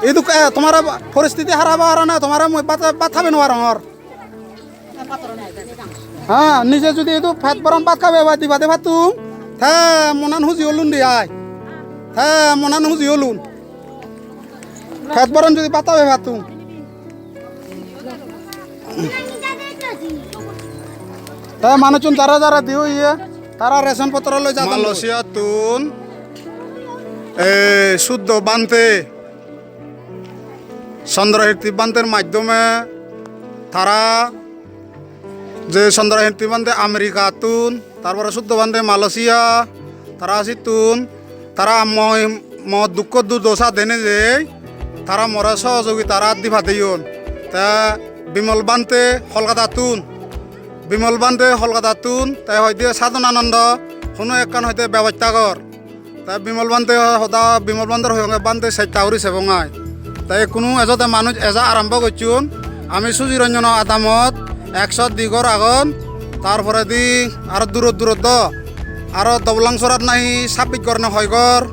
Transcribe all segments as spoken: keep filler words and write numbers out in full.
Idu, eh, tomare poristiti harap or karone tomare mui bhat, bhat habi nw parongor. Ha, nije judi idu pet boron bhat habi ba diba de pattung, te monan huji olun de ai. Te monan huji olun. Pet boron judi bhat habi pattung. Te manuchun jara jara diyo iye, tara ration potro loi jadon. Malaysia tun, eh, Suddho Bhante, Chandrakirti Bhanter maddhome tara, je Chandrakirti Bhante America tun, tar pore Suddho Bhante Malaysia, tara sittun, tara mui mo dukko durdosa denei jei, tara more sohojogita tara di padeyon. Te Bimal Bhante Kolkatattun, Bimal Bhante Kolkatattun, te hoide Sadhanananda, hono ekkan hoide bebosta gor. Te Bimal Bhante hoda, Bimal Bhanter hoyonge Bhante sesta guri sebong ai. Te ekkunu ejote manuj eja arambo gocchon. Ami Sujiranjono adamot ekso di gor agon. Tar poredi aro durot durot do. Aro Dobolangsorat nahi sabbis gor na hoi gor.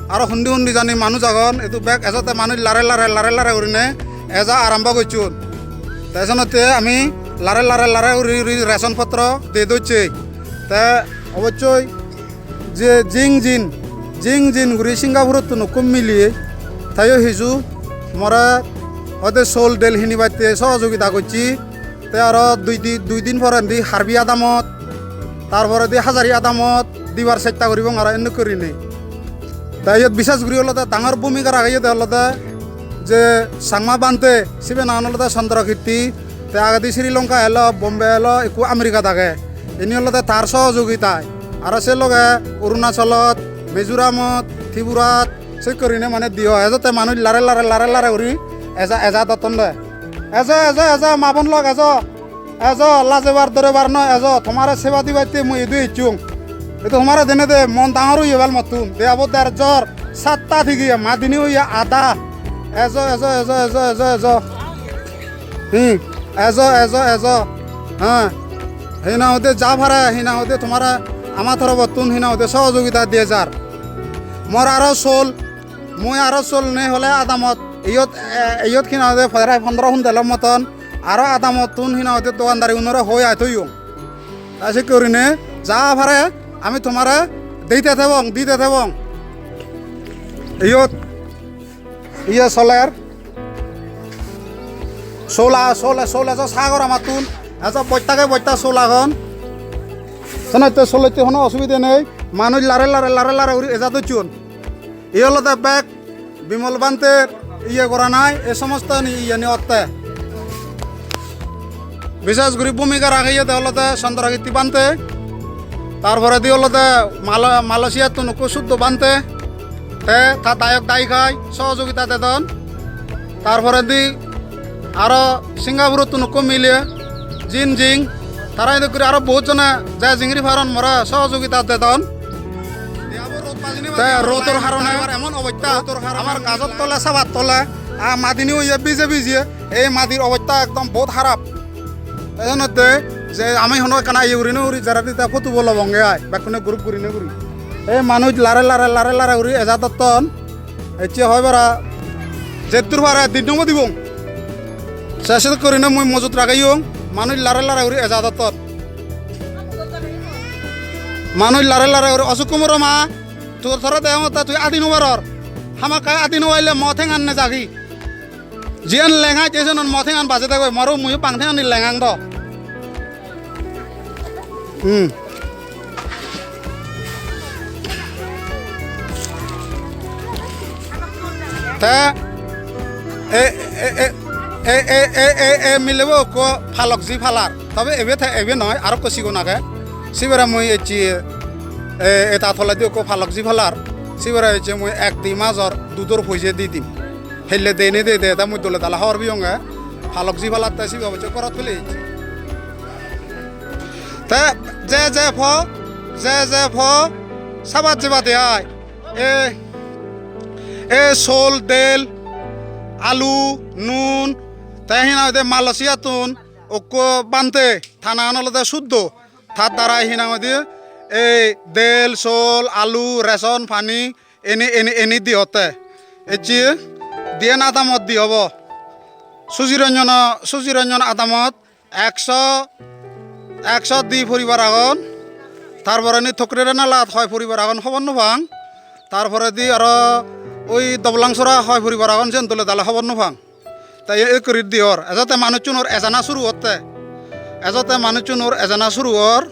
Aro hundi hundi jani manuj agon. Edu bek ejote manuj lare lare, lare lare gurine eja arambo gocchon. Te senotte ami lare lare, lare guri guri ration potro de docche. Te obossoi je Jing Jin, Jing Jin guri Singapurottun ekko miley, teyo hiju more hoide sol del hinibatte sohojogita gocche. Te aro dui di-, dui din porendi Karbi adamot, tar poredi Hajari adamot dibar chesta guribong aro endokke gurinei. Te iyot bishes guri olode dangor bhumika rageyede olode je Changma Bhante, sibe nangan olode Chandrakirti. Te agedi Sri Lanka elo, Bombay elo, ekku Americat age. Ini olode tar sohojogitai. Aro se loge Arunachalot, Mizoramot, Tripurat, se gurinei mane diyo. Ejote manuj lare lare, lare lare guri eja, eja dotton de. Ejo, ejo, ejo, ma bon lok, ejo. Ejo, lajebar dorebar noi, ejo. Tomare seba dibatte mui idu icchung. Idu tomare denei de, mon dangor oye bal mottun. De abo der jor, satta thigiye, madini oye ada. Ejo, ejo, ejo, ejo, ejo, ejo. Hmm, ejo, ejo, ejo. Ha. Hina hoide ja pare, hina hoide tomare ama torobottun hina hoide sohojogita diye jar. Mor aro sol, mui aro sol nei hole adamot, iyot, eh, iyot hina hoide prai pondro hundelo moton, aro adamottun hina hoide dogandari unore hoi ai toyong. Ta sekke gurinei ja pare ami tomare dite thebong, dite thebong. Iyot iye soler. Sola, sola, sola, so sagor amattun. Ejo bosta ge bosta sol agon. Senotte solotte hono osubide nei. Manuj lare lare, lare lare guri eja docchon. Iye olode bek Bimal Bhanter iye goranai, ei somosto ni iyeni otte. Bishes guri bhumika rageyede olode Chandrakirti Bhante, tar poredi olode Mala-, Malaysiattun ekko Suddho Bhante, te ta dayok dayikai sohojogita dedon, tar poredi aro Singapurottun ekko miley, Jin Jing, tara edok guri aro bohut jone je jingiri paron more sohojogita dedon. Te rodor harone emon obosta, amar gajor tole, sabar tole, a madini oye bije bije, ei madir obosta ekdom bohut harap. Ei jonnotte je ami hono ekkana iye guri no guri, jara dita photo bo lobonge ai, bekkune group guri no guri. Ei manuj lare lare, lare lare guri eja dotton. Ecche hoi bara, jettur pare din nobo dibong. Se sedok gurine mui mojot rageyong, manuj lare lare guri eja dotton. Manuj lare lare guri, Osuk Kumoro ma, to-, tore degongotte tui adi no paror. Hamakkai adi no parile mo thengan nejagi. Jiyan lenga jesonon mo thengan baje degoi, moro muiyo bang thengan ni lengang do. Hmm. Te e, e, e, e, milebo ekko palok ji palar. Tobe ebe te, ebe noi, aro ekko sigon age. Sibere mui ecche, e, eta toledi ekko palok ji palar. Sibere ecche mui ek di major dudor poije di dim. Helle dene de de, te mui dole dale hobor peyonge. Palok ji palatte sibe obosse gorot pele ecche. Te je je po, je je po, sabat jebade ai. E, e sol, del, alu, nun, te hina hoide Malaysiattun ekko bhante, ta nangan olode Suddho. Tar darai hina hoide ei del, sol, alu, ration, pani, eni, eni, eni di otte. Ecche diyen adamot di obo. Sujiranjono, Sujiranjon adamot ekso, ekso di poribar agon. Tar poredi Tokrenalat hoi poribar agon hobor no pang. Tar poredi aro oi Doblangsora hoi poribar agon, siyen dole dale hobor no pang. Te ei guri diyor. Ejotte manuchunor ejana suru otte. Ejotte manuchunor ejana suru or.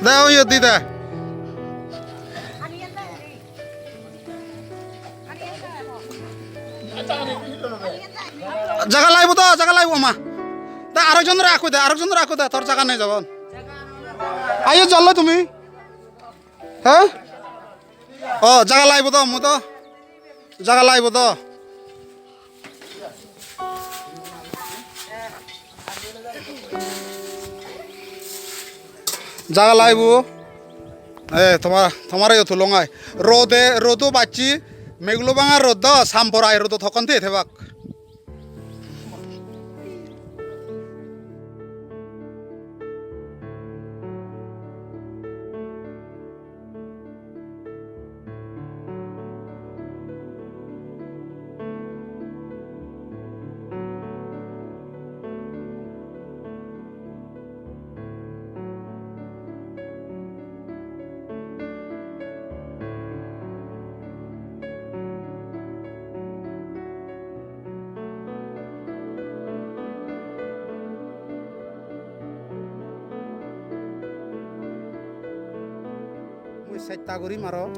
De, oye, di de. Jaga laibo do, jaga laibo ma. De, arekjonore akko de, arekjonore akko de, tor jaga nei jabon. Ayo, jollo tumi. He? O, jaga laibo do, mu do. Jaga laibo do. Jaga laibo. Eh, tomar, tomare yo tulung ai. Rode, rodo bacchi, megulo banga rod do, sampor ai rodo thokkon te thebak. Mui chesta gurim aro,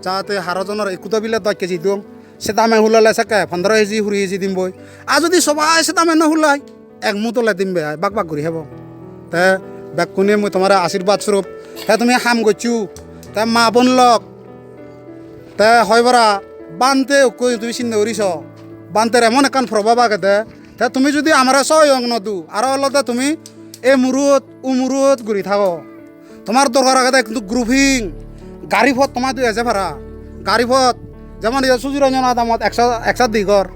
jate haro jonor ekku do bile dos keji dong. Se dame hulele sekke pondro keji, kuri keji dimboi. Ar judi sobai se dame no hulai, ek mut ole dimbe ai, bak bak guri hebo. Te bekkune mui tomare ashirbad surup, te tumi ham gocchu, te ma bon lok, te hoi para bhante ukko tumi sinde guri so. Bhanter emon ekkan probab agede, te tumi judi amare sohojog no do, aro olode tumi ei murot, u murot guri thago. Tomar dorkar agede hintu grouping, gari pot tomar idu eje para. Gari pot, jemon iye Sujiranjon adamot ekso, ekso di ghor.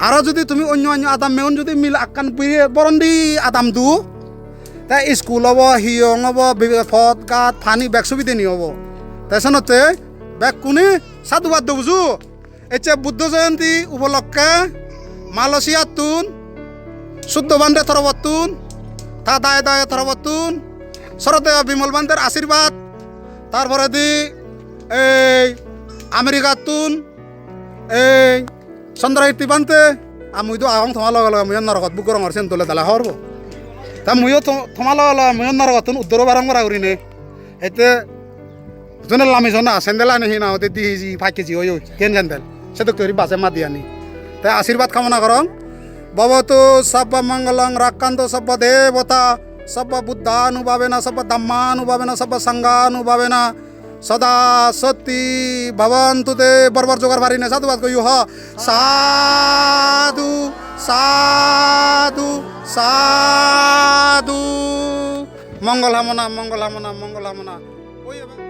Aro judi tumi onyo onyo adam meun judi mil ekkan biri borondi adam do, te school obo, hiyong obo, bi-, pot, ghat, pani bek subideni obo. Te senotte bekkune sadhubad do bujo. Ecche Buddho Jayanti upolokke Malaysiattun Suddo Bhante torobottun, ta daye daye torobottun, Sroddheyo Bimal Bhanter ashirbad, tar poredi ei Americattun ei Chandrakirti Bhante, ar mui do agong toma loge loge, muiyo norogot buk gorongor, siyen dole dale hobor bo. Ta muiyo to-, toma loge loge muiyo norogottun uddor obarong gora gurinei. Ette jone lami jona, sandal ani hi na hoide di keji, pach keji oi oi, diyen sandal. Sedokke guri baje madi ani. Te ashirbad kamona gorong. Bhavatu sabba mangalang rakkhantu sabba devata, sabba buddhanubhavena, sabba dhammanubhavena, sabba sanghanubhavena, sada sotthi bhavantu te. Bor bor jogar parinei sadhubad goyo ho. Sadhu, sadhu, sadhu. Mongol hamona, mongol hamona, mongol hamona. Oi, ebe-